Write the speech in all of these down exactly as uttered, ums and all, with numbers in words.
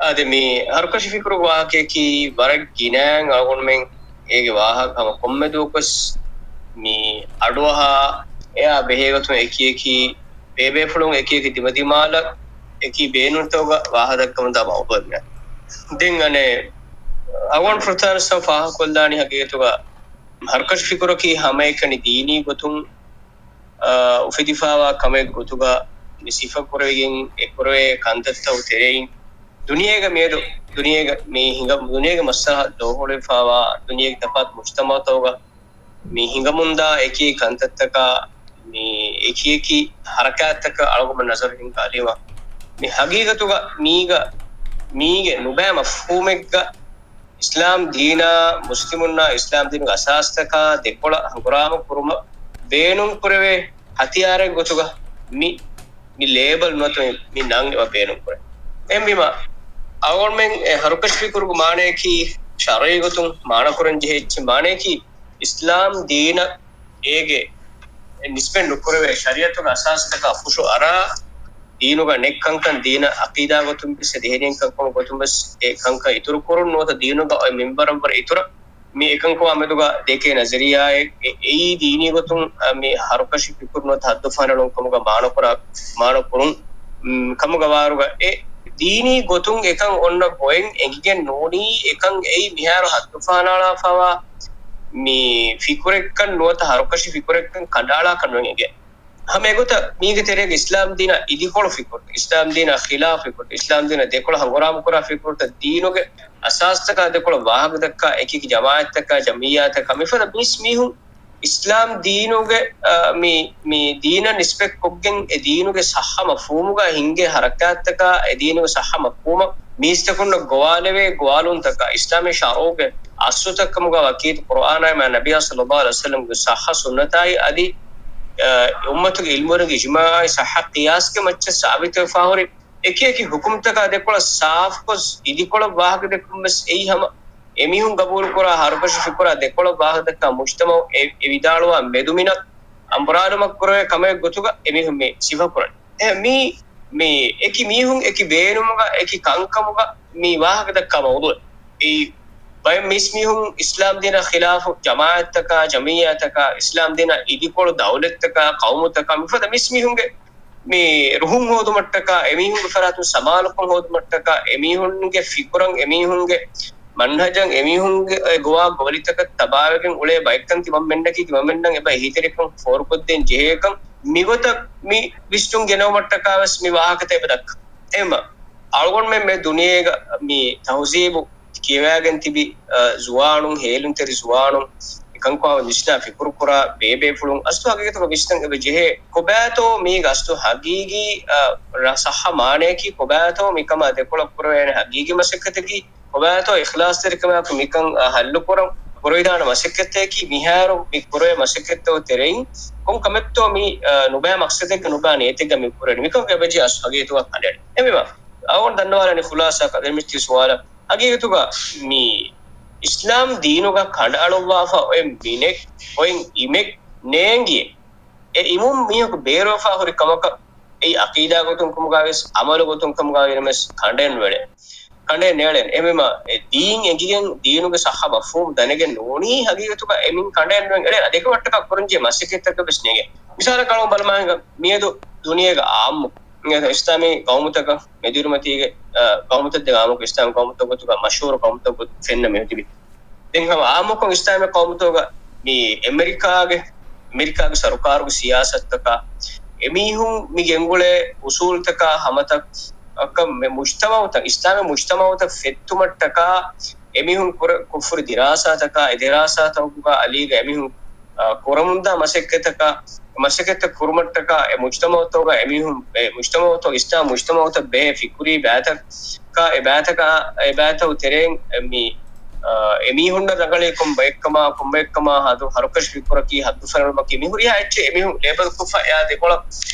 އަދި މި ހަރުކަށި ފިކުރު ވާހަކަޔަކީ ވަރަށް ގިނައިން އަޅުގަނޑުމެން އޭގެ ވާހަކަ ހަމަ ކޮންމެ ދުވަކުވެސް މި އަޑުއަހާ އެއާ ބެހޭގޮތުން އެކިއެކި ބޭބޭފުޅުން އެކިއެކި ދިމަދިމާލަށް އެކި ބޭނުންތަކުގަ ވާހަކަދައްކަމުންދާ މައުޟޫޢެއް. ދެން އަނެއް އަޅުގަނޑު ފުރަތަމަ ފާހަގަކޮށްލާނީ ހަގީގަތުގަ ހަރުކަށި ފިކުރަކީ ހަމައެކަނި ދީނީ ގޮތުން، އާ، އުފެދިފާވާ ކަމެއް ގޮތުގަ މި ސިފަކުރެވިގެން އެ ކުރެވޭ ކަންތައްތައް ތެރެއިން ދުނިޔޭގަ މިއަދު ދުނިޔޭގަ މި ހިނގަ-، ދުނިޔޭގެ މައްސަލަ ދޯހުޅުވެފާވާ ދުނިޔޭގެ ތަފާތު މުޖްތަމަޢުތަކުގަ މި ހިނގަމުންދާ އެކި ކަންތައްތަކާ މި އެކިއެކި ހަރަކާތްތަކަށް އަޅުގަނޑު ނަޒަރު ހިންގާލީމަ، މި ހަގީގަތުގަ މީގަ، މީގެ ނުބައި މަފްހޫމެއްގަ އިސްލާމް ދީނާ މުސްލިމުންނާ އިސްލާމް ދީނުގެ އަސާސްތަކާ ދެކޮޅަށް ހަނގުރާމަ ކުރުމަށް ބޭނުންކުރެވޭ ހަތިޔާރެއް ގޮތުގަ މި، މި ލޭބަލް ނުވަތަ މި، މި ނަން އެބަ ބޭނުންކުރޭ. އެހެންވީމަ، އަޅުގަނޑުމެން އެ ހަރުކަށި ފިކުރުގެ މާނަޔަކީ ޝަރުޢީ ގޮތުން މާނަކުރަން ޖެހޭ އެއްޗެއް މާނަޔަކީ އިސްލާމް ދީނަށް އޭގެ ނިސްބަތް ނުކުރެވޭ ޝަރީޢަތުގެ އަސާސްތަކާ ފުށު އަރާ، ދީނުގަ ނެތް ކަންކަން ދީނަށް އަޤީދާ ގޮތުން ވެސް އެ ދެހެނީ ކަންކަމުގެ ގޮތުން ވެސް އެ ކަންކަން އިތުރު ކުރުން ނުވަތަ ދީނުގަ އޮތް މިންވަރަށްވުރެ އިތުރަށް މި އެކަންކަމާ މެދުގަ ދެކޭ ނަޒަރިއްޔާއެއް އެ-، އެއީ ދީނީ ގޮތުން، އަ، މި ހަރުކަށި ފިކުރު ނުވަތަ ހައްދުފަހަނަޅުން ކަމުގަ މާނަކުރާ، މާނަކުރުން، މް، ކަމުގަ ވާރުގަ އެ ދީނީ ގޮތުން އެކަން އޮންނަ ގޮތް އެނގިގެން ނޫނީ އެކަން އެއީ މިހާރު ހައްދުފަހަނަޅާފަވާ މި ފިކުރެއްކަން ނުވަތަ ހަރުކަށި ފިކުރެއްކަން ކަނޑައަޅާކަށް ނުއެނގޭ. ހަމަ އެގޮތަށް މީގެ ތެރޭގަ އިސްލާމް ދީނާ އިދިކޮޅު ފިކުރު، އިސްލާމް ދީނާ ޚިލާފު ފިކުރު، އިސްލާމް ދީނާ ދެކޮޅަށް ހަނގުރާމަ ކުރާ ފިކުރުތައް ދީނުގެ އަސާސްތަކާ ދެކޮޅަށް ވާހަކަ ދައްކާ އެކި ޖަމާޢަތްތަކާ، ޖަމިއްޔާތަކާ މިފަދަ މީސް މީހުން އިސްލާމް ދީނުގެ، އަ، މި، މި ދީނަށް ނިސްބަތްކޮށްގެން އެ ދީނުގެ ޞައްޙަ މަފްހޫމުގަ ހިންގޭ ހަރަކާތްތަކާ، އެ ދީނުގެ ޞައްޙަ މަފްހޫމަށް މީސްތަކުންނަށް ގޮވާލެވޭ ގޮވާލުންތަކާ، އިސްލާމީ ޝަރުޢުގެ އަސްލުތައް ކަމުގަ ވަކީ ޤުރުއާނާއި މާ ނަބިއްޔާ ޞައްލައްލާހު ޢަލައިހި ވަސައްލަމްގެ ޞައްޙަ ސުންނަތާއި އަދި، އަ، އުއްމަތުގެ ޢިލްމުވެރިންގެ އިޖްމާޢާއި ޞައްޙަ ޤިޔާސްގެ މައްޗަށް ސާބިތުވެފާ ހުރި އެކި އެކި ޙުކުމްތަކާ ދެކޮޅަށް ސާފުކޮށް އިދިކޮޅަށް ވާހަކަ ދެއްކުން ވެސް އެއީ ހަމަ އެމީހުން ގަބޫލުކުރާ ހަރުކަށި ފިކުރާ ދެކޮޅަށް ވާހަކަ ދައްކާ މުޖްތަމަޢު އެ، އެ ވިދާޅުވާ މެދުމިނަށް އަނބުރާލުމަށް ކުރެވޭ ކަމެއް ގޮތުގަ އެމީހުން މި ސިފަކުރަނީ. އެ، މީ، މީ އެކި މީހުން އެކި ބޭނުމުގަ އެކި ކަންކަމުގަ މި ވާހަކަ ދައްކާ މައުޟޫޢެއް. އެއީ ބައެއް މީސްމީހުން އިސްލާމް ދީނާ ޚިލާފު ޖަމާޢަތްތަކާ، ޖަމިއްޔާތަކާ، އިސްލާމް ދީނާ އިދިކޮޅު ދައުލަތްތަކާ، ޤައުމުތަކާ މިފަދަ މީސްމީހުންގެ މި ރުހުން ހޯދުމަށްޓަކާ، އެމީހުންގެ ފަރާތުން ސަމާލުކަން ހޯދުމަށްޓަކާ، އެމީހުންގެ ފިކުރަށް، އެމީހުންގެ މަންހަޖަށް، އެމީހުންގެ ގޮވާ ގޮވަލިތަކަށް ތަބާވެގެން އުޅޭ ބައެއްކަން ތިމަންމެންނަކީ، ތިމަންމެންނަށް އެބަ އެހީތެރިކަން ފޯރުކޮށްދޭން ޖެހޭކަން މިގޮތަށް މި ވިސްނުން ގެނައުމަށްޓަކާ ވެސް މި ވާހަކަތައް އެބަ ދައްކާ. އެހެންމަ އަޅުގަނޑުމެން މި ދުނިޔޭގަ މި ތަހުޒީބު ކިޔަވާގެން ތިބި، އަ، ޒުވާނުން، ހޭލުންތެރި ޒުވާނުން، އެކަންކަމާ ވިސްނާ ފިކުރުކުރާ ބޭބޭފުޅުން އަސްލު ހަގީގަތުގަ ވިސްނަން އެބަ ޖެހޭ، ކޮބާތޯ މީގެ އަސްލު ހަގީގީ، އަ، ރަ-، ޞައްޙަ މާނަޔަކީ، ކޮބާތޯ މިކަމާ ދެކޮޅަށް ކުރެވޭނެ ހަގީގީ މަސައްކަތަކީ، ކޮބާތޯ އިޚްލާޞްތެރިކަމާއެކު މިކަން، އަ، ހައްލުކުރަން ކުރެވިދާނެ މަސައްކަތަކީ، މިހާރު މި ކުރެވޭ މަސައްކަތްތަކުގެ ތެރެއިން ކޮން ކަމެއްތޯ މި، އަ، ނުބައި މަޤްޞަދެއްގަ ނުބައި ނިޔަތެއްގަ މި ކުރެވޭނެ މިކަމުގެ އެބަޖެހޭ އަސްލު ހަގީގަތުގަ ކަނޑައެޅި. އެހެންވީމަ އަޅުގަނޑު ދަންނަވާލަނީ ޚުލާޞާކޮށް ދެން މި ސުވާލަށް. ހަގީގަތުގަ މި އިސްލާމް ދީނުގަ ކަނޑައަޅުއްވާފަ އޮތް މިނެއް އޮތް އިމެއް ނޭނގިއެއް. އެ އިމުން މީހަކު ބޭރުވެފަ ހުރި ކަމަކަށް އެއީ ޢަޤީދާ ގޮތުން ކަމުގަ ވެސް، ޢަމަލު ގޮތުން ކަމުގަ ވެސް ކަނޑައެއް ނުއެޅޭ. ކަނޑައެއް ނޭޅޭނެ. އެހެންވީމަ އެ ދީން އެނގިގެން ދީނުގެ ޞައްޙަ މަފްހޫމް ދަނެގެން ނޫނީ ހަގީގަތުގަ އެމީހުން ކަނޑައެއް ނުއެޅޭ. އަދި އެކަމަށްޓަކާ ކުރަންޖެހޭ މަސައްކަތްތަކެއް ވެސް ނޭނގޭ. މިސާލަކަށް އަޅުގަނޑު ބަލަމާ ހިނގާ މިއަދު ދުނިޔޭގަ އާއްމު އިސްލާމީ ޤައުމުތަކަށް މެދުއިރުމަތީގެ، އަ، ޤައުމުތައް ދެ އާއްމު އިސްލާމީ ޤައުމުތައް ގޮތުގަ މަޝްހޫރު ޤައުމުތައް ގޮތު ފެންނަ މި ތިބި. ދެން ހަމަ އާއްމުކޮށް އިސްލާމީ ޤައުމުތަކުގަ މި އެމެރިކާގެ، އެމެރިކާގެ ސަރުކާރުގެ ސިޔާސަތުތަކާ، އެމީހުން މި ގެންގުޅޭ އުސޫލުތަކާ ހަމަތައް، އަކަ މެ މުޖްތަމަޢުތައް، އިސްލާމީ މުޖްތަމަޢުތައް ފެއްތުމަށްޓަކާ އެމީހުން ކުރ-، ކޮށްފުރި ދިރާސާތަކާ، އެ ދިރާސާތަކުގަ އަލީގަ އެމީހުން އަ، ކުރަމުންދާ މަސައްކަތަކަށް، މަސައްކަތްތައް ކުރުމަށްޓަކާ އެ މުޖްތަމަޢުތަކުގަ އެމީހުން، އެ މުޖްތަމަޢުތައް އިސްލާމް މުޖްތަމަޢުތައް ބެހޭ ފިކުރީ ބައިތަކާ، އެ ބައިތަކާ، އެ ބައިތައް ތެރެއިން މި، އަ، އެމީހުންނަށް ރަނގަޅީ ކޮން ބައެއްކަމާ، ކޮން ބައެއްކަމާ ހަދު ހަރުކަށި ފިކުރަކީ ހައްދުފަރިއަޅުމަކީ މި ހުރިހާ އެއްޗެއް އެމީހުން ލޭބަލްކޮށްފަ އެއާ ދެކޮޅަށް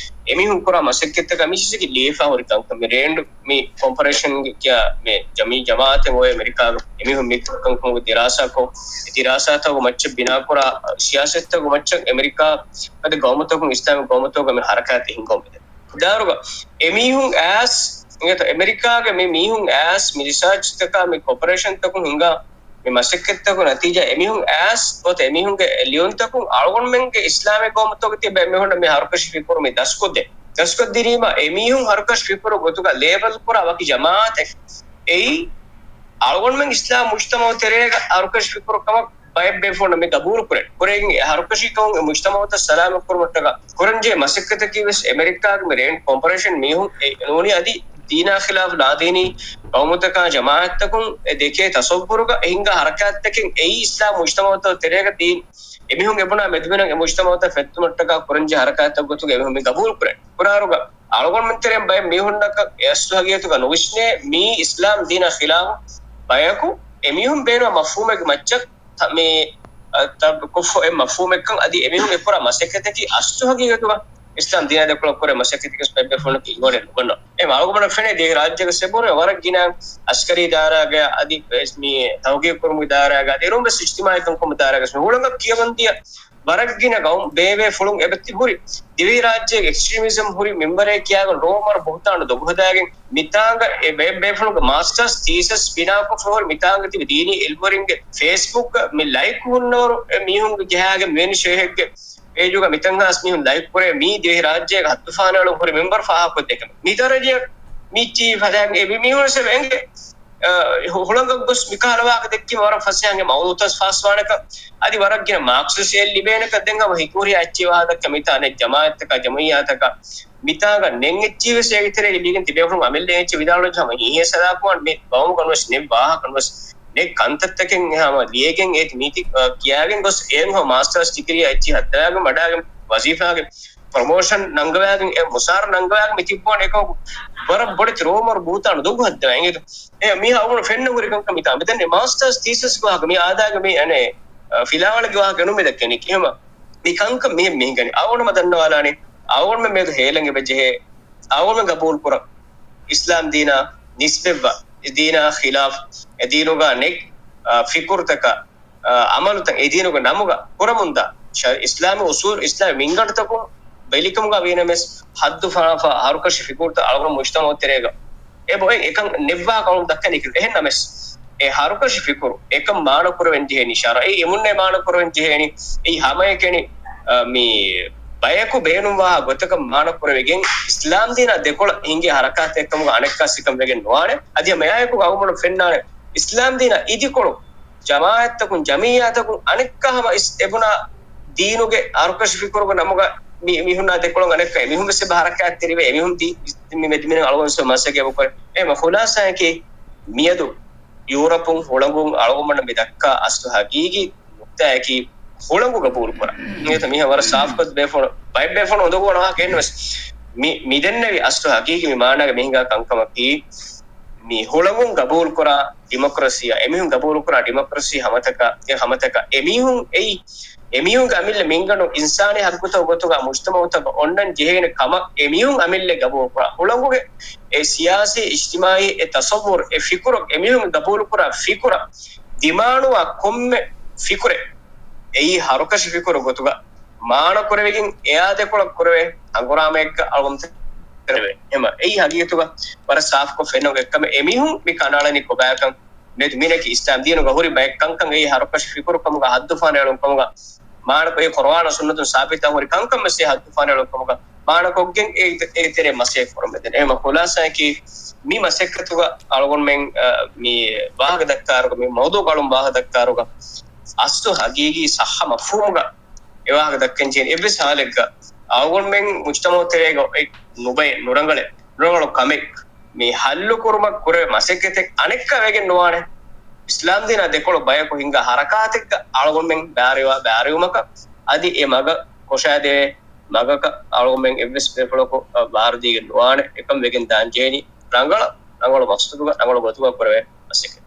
އެމީހުން ކުރާ މަސައްކަތްތަކާ މި ސިސިގެ ލިޔެފާ ހުރި ކަންކަން މި ރޭންޑް މި ކޮންފަރޭޝަންގެ ކިޔާ މި ޖަމި-، ޖަމާޢަތެއް އޮވޭ އެމެރިކާގެ އެމީހުން މި ކަންކަމުގެ ދިރާސާކޮށް، އެ ދިރާސާތަކުގެ މައްޗަށް ބިނާކުރާ ސިޔާސަތުތަކުގެ މައްޗަށް އެމެރިކާ އަދި ގައުމުތަކުން އިސްލާމީ ގައުމުތަކުގަ މި ހަރަކާތެއް ހިންގަމުން ދާރުގަ އެމީހުން އައިސް އެނގޭތޯ؟ އެމެރިކާގެ މި މީހުން އައިސް މި ރިސާޗްތަކާ މި ކޯޕަރޭޝަންތަކުން ހިނގާ މި މަސައްކަތްތަކުން ނަތީޖާ އެމީހުން އައިސް ގޮތަށް އެމީހުންގެ ލިޔުންތަކުން އަޅުގަނޑުމެންގެ އިސްލާމީ ގައުމުތަކުގަ ތިބޭ މީހުންނަށް މި ހަރުކަށި ފިކުރު މި ދަސްކޮށްދޭ. ދަސްކޮށްދިނީމަ އެމީހުން ހަރުކަށި ފިކުރު ގޮތުގަ ލޭބަލް ކުރާ ވަކި ޖަމާއަތެއް އެއީ އަޅުގަނޑުމެން އިސްލާމް މުޖްތަމަޢު ތެރޭގަ ހަރުކަށި ފިކުރު ކަމަށް ބައެއް ބޭފުޅުންނަށް މި ގަބޫލު ކުރޭ. ކުރެން އެ ހަރުކަށި ކަމުން އެ މުޖްތަމަޢުތައް ސަލާމަތް ކުރުމަށްޓަކާ ކުރަންޖެހޭ މަސައްކަތަކީ ވެސް އެމެރިކާގެ މި ރޭންޑް ކޯޕަރޭޝަން މީހުން އެ ނޫނީ އަދި ދީނާ ޚިލާފު ލާދީނީ ޤައުމުތަކާ ޖަމާޢަތްތަކުން އެ ދެކޭ ތަޞައްވުރުގަ އެ ހިނގާ ހަރަކާތްތަކެއް އެއީ އިސްލާމް މުޖްތަމަޢުތައް ތެރޭގަ ދީން އެމީހުން އެބުނާ މެދުމިނަށް އެ މުޖްތަމަޢުތައް ފެއްތުމަށްޓަކާ ކުރަންޖެހޭ ހަރަކާތްތައް ގޮތުގަ އެމީހުން މި ގަބޫލު ކުރޭ. ކުރާރުގަ އަޅުގަނޑުމެން ތެރެއިން ބައެއް މީހުންނަކަށް އެ އަސްލު ހަގީގަތުގަ ނުވިސްނޭ މީ އިސްލާމް ދީނާ ޚިލާފު ބަޔަކު އެމީހުން ބޭނުން މަފްހޫމެއްގެ މައްޗަށް ތަ-، މި، އަ، ތަ-، ކޮށްފަ އެ މަފްހޫމެއްކަން އަދި އެމީހުން އެ ކުރާ މަސައްކަތަކީ އަސްލު ހަގީގަތުގަ އިސްލާމް ދީނާ ދެކޮޅަށް ކުރޭ މަސައްކަތެއްގެ ބައެއް ބޭފުޅުންނަކީ އިގްނޯރެއް ނުގަންނަ. އެ އަޅުގަނޑަށް ފެނޭ ދިވެހި ރާއްޖޭގަ ސެބުރެ ވަރަށް ގިނަ އަސްކަރީ ދާއިރާގަ އަދި ވެސް މި ތަހުގީގު ކުރުމުގެ ދާއިރާގަ އަދި އެރުން ވެސް އިޖްތިމާޢީ ކަންކަމުގެ ދާއިރާގަ ވެސް މި ހުޅަނގަށް ކިޔަވަން ދިޔަ ވަރަށް ގިނަ ގައުމު ބޭބޭފުޅުން އެބަތި ހުރި ދިވެހި ރާއްޖޭގެ އެކްސްޓްރީމިޒަމް ހުރި މިންވަރެއް ކިޔާގެން ރޫމަރު ބުހުތާނު ދޮގު ހަދާގެން މިތާނގަ އެ ބޭ-، ބޭފުޅުންގެ މާސްޓާސް ތީސަސް ބިނާކޮށްފަ ހުރި މިތާނގަ ތިބި ދީނީ އިލްމުވެރިންގެ ފޭސްބުކްގަ މި ލައިކް ހުންނަވަރު އެ މީހުންގެ ޖަހާގެން މިވެނި ޝޭހެއްގެ ޕޭޖުގަ މިތަން ހާސް މީހުން ލައިކް ކުރޭ މީ ދިވެހި ރާއްޖޭގެ ހައްދުފަހަނައަޅުން ހުރި މިންވަރު ފާހަގަކޮށްދޭކަމެއް. މި ދަރަޖަޔަށް މިއްޗި ފަދައިން އެ މި-، މީހުން އެ އެނގޭ އަ، ހު-، ހުޅަނގަށް ގޮސް މިކަހަލަ ވާހަކަ ދެއްކީމަ ވަރަށް ފަސޭހައިން އެ މައުޟޫޢުތައް ފާސްވާނެކަން، އަދި ވަރަށް ގިނަ މާކްސް ވެސް އެއް ލިބޭނެކަން ދެން ހަމަ ހިތުހުރި އެއްޗި ވާހަކަ ދައްކަ މިތާ ނެތް ޖަމާޢަތްތަކާ ޖަމިއްޔާތަކާ މިތާގަ ނެތް އެއްޗި ވެސް އޭގެ ތެރޭ ލިބިގެން ތިބޭފުޅުން އަމިއްލަ އެއްޗި ވިދާޅުވެއްޖެ ހަމަ ހިއްހޭ ސަލާކުވާން މި ގައުމުގަ ނުވެސް ނެތް ވާހަކަ ނުވެސް ނެތް ކަންތައްތަކެއް ހަމަ ލިޔެގެން އޭތި މީތި، އަ، ކިޔާގެން ގޮސް އޭން ހަމަ މާސްޓާސް ޑިގްރީ އެއްޗި ހައްދަވާގެން ވަޑާގެން ވަޒީފާގެ ޕްރޮމޯޝަން ނަންގަވާގެން، އެ މުސާރަ ނަންގަވާގެން މި ތިއްބޯން އެކަމަކު ވަރަށް ބޮޑެތި ރޫމަރު ބުހުތާނު ދޮގު ހައްދަވާ އިނގޭތޯ. އެ މީހާ އަޅުގަނޑު ފެންނަ ހުރި ކަންކަން މިތާ. މިތަން މި މާސްޓާސް ތީސަސް ވާހަކަ މި އާދާގެ މި އަނެ، އަ، ފިލާވަޅެއްގެ ވާހަކަ ނު މި ދައްކަނީ. ކިހިނެއް މި ކަންކަން މި، މި ހިނގަނީ. އަޅުގަނޑު މަ ދަންނަވާލާނީ. އަޅުގަނޑުމެން މިއަދު ހޭލަން އެބަ ޖެހޭ. އަޅުގަނޑުމެން ގަބޫލު ކުރަން. އިސްލާމް ދީނާ ނިސްބަތްވާ، އެ ދީނާ ޚިލާފް، އެ ދީނުގަ ނެތް، އަ، ފިކުރުތަކަށް އަ، އަމަލުތައް އެ ދީނުގެ ނަމުގަ ކުރަމުންދާ، ޝަ-، އިސްލާމީ އުސޫލް، އިސްލާމީ މިންގަނޑުތަކުން ބެލިކަމުގަ ވީނަމަވެސް، ހައްދު ފަނާފަ ހަރުކަށި ފިކުރުތައް އަޅުގަނޑު މުޖްތަމަޢު ތެރޭގަ އެބަ އޮތް އެކަން ނެއްވާ ކަމުން ދައްކަނީ. އެހެންނަމަވެސް، އެ ހަރުކަށި ފިކުރު އެކަން މާނަ ކުރެވެން ޖެހޭނީ ޝަރައީ އެމުންނޭ މާނަ ކުރެވެން ޖެހޭނީ. އެއީ ހަމައެކަނި، އަ، މި ބަޔަކު ބޭނުންވާ ގޮތަކަށް މާނަ ކުރެވިގެން، އިސްލާމް ދީނާ ދެކޮޅަށް ހިނގޭ ހަރަކާތެއް ކަމުގަ އަނެއްކާ ސިކަން ވެގެން ނުވާނެ. އަދި މިއާއެކު އަޅުގަނޑު ފެންނާނެ، އިސްލާމް ދީނާ އިދިކޮޅު ޖަމާޢަތްތަކުން، ޖަމިއްޔާތަކުން އަނެއްކާ ހަމަ އިސް އެބުނާ ދީނުގެ ހަރުކަށި ފިކުރުގެ ނަމުގަ މި-، މީހުންނާ ދެކޮޅުން އަނެއްކާ އެމީހުން ވެސް އެބަ ހަރަކާތްތެރިވޭ. އެމީހުން ދީ-، މި މެދުމިނަށް އަޅުގަނޑު ވެސް މަސައްކަތް އެބަ ކުރޭ. އެ މަ ޚުލާޞާއަކީ މިއަދު ޔޫރަޕުން ހުޅަނގުން އަޅުގަނޑުމެންނަށް މި ދައްކާ އަސްލު ހަގީގީ ނުކްތާއަކީ ހުޅަނގު ގަބޫލު ކުރާ. އެ މީހާ ވަރަށް ސާފުކޮށް ބޭފުޅުން، ބައެއް ބޭފުޅުން އުނދަގޫ ވާހަކަ އެއްނުވެސް މި-، މި ދެންނެވި އަސްލު ހަގީގީ މި މާނާގަ މި ހިނގާ ކަންކަމަކީ، މި ހުޅަނގުން ގަބޫލުކުރާ ޑިމޮކްރަސީއާ، އެމީހުން ގަބޫލުކުރާ ޑިމޮކްރަސީ ހަމަތަކާ، އެ ހަމަތަކާ އެމީހުން އެއީ، އެމީހުންގެ އަމިއްލަ މިންގަނޑު އިންސާނީ ހައްގުތައް ގޮތުގަ މުޖްތަމަޢުތަކަށް އޮންނަން ޖެހޭނެ ކަމަށް އެމީހުން އަމިއްލަ ގަބޫލުކުރާ. ހުޅަނގުގެ އެ ސިޔާސީ، އިޖްތިމާޢީ އެ ތަޞައްވުރު، އެ ފިކުރު، އެމީހުން ގަބޫލުކުރާ ފިކުރަށް ދިމާނުވާ ކޮންމެ ފިކުރެއް އެއީ ހަރުކަށި ފިކުރު ގޮތުގަ މާނަކުރެވިގެން އެއާ ދެކޮޅަށް ކުރެވޭ ހަނގުރާމައެއްގަ އަޅުގަނޑު ތެރެވޭ. އެމަ އެއީ ހަގީގަތުގަ ވަރަށް ސާފުކޮށް ފެންނަ އެކަމެއް. އެމީހުން މި ކަނޑައަޅަނީ ކޮބާކަން މެދު މީނަކީ އިސްލާމް ދީނުގަ ހުރި ބައެއް ކަންކަން އެއީ ހަރުކަށި ފިކުރު ކަމުގަ ހައްދުފަހަނައެޅުން ކަމުގަ މާނަކޮށް އެ ޤުރުއާނާ ސުންނަތުން ސާބިތާ ހުރި ކަންކަން ވެސް އެ ހައްދުފަހަނައެޅުން ކަމުގަ މާނަކޮށްގެން އެ އެ ތެރޭ މަސައްކަތް ކުރަމެދެން. އެހެން ޚުލާޞާއަކީ މި މަސައްކަތުގަ އަޅުގަނޑުމެން، އަ، މި ވާހަކަ ދައްކާއިރުގަ، މި މައުޟޫޢުގަ އަޅުން ވާހަކަ ދައްކާއިރުގަ އަސްލު ހަގީގީ ޞައްޙަ މަފްހޫމުގަ އެ ވާހަކަ ދައްކަން ޖެހޭނެ އެއްވެސް ހާލެއްގަ އަޅުގަނޑުމެން މުޖްތަމަޢު ތެރޭގަ އޮތް ނުބައެއް ނުރަނގަޅެއް ނުރަނގަޅު ކަމެއް މި ހައްލު ކުރުމަށް ކުރެވޭ މަސައްކަތެއް އަނެއްކާ ވެގެން ނުވާނެ. އިސްލާމް ދީނާ ދެކޮޅު ބަޔަކު ހިންގާ ހަރަކާތެއްގަ އަޅުގަނޑުމެން ބައިވެރިވާ ބައިވެރިވުމަކަށް އަދި އެ މަގަށް ކޮށާދެވޭ މަގަކަށް އަޅުގަނޑުމެން އެއްވެސް ބޭފުޅަކު، އަ، ބާރުދީގެން ނުވާނެ. އެކަން ވެގެން ދާން ޖެހެނީ ރަނގަޅަށް ރަނގަޅު މަޤްޞަދުގަ ރަނގަޅު ގޮތުގަ ކުރެވޭ މަސައްކަތެއް.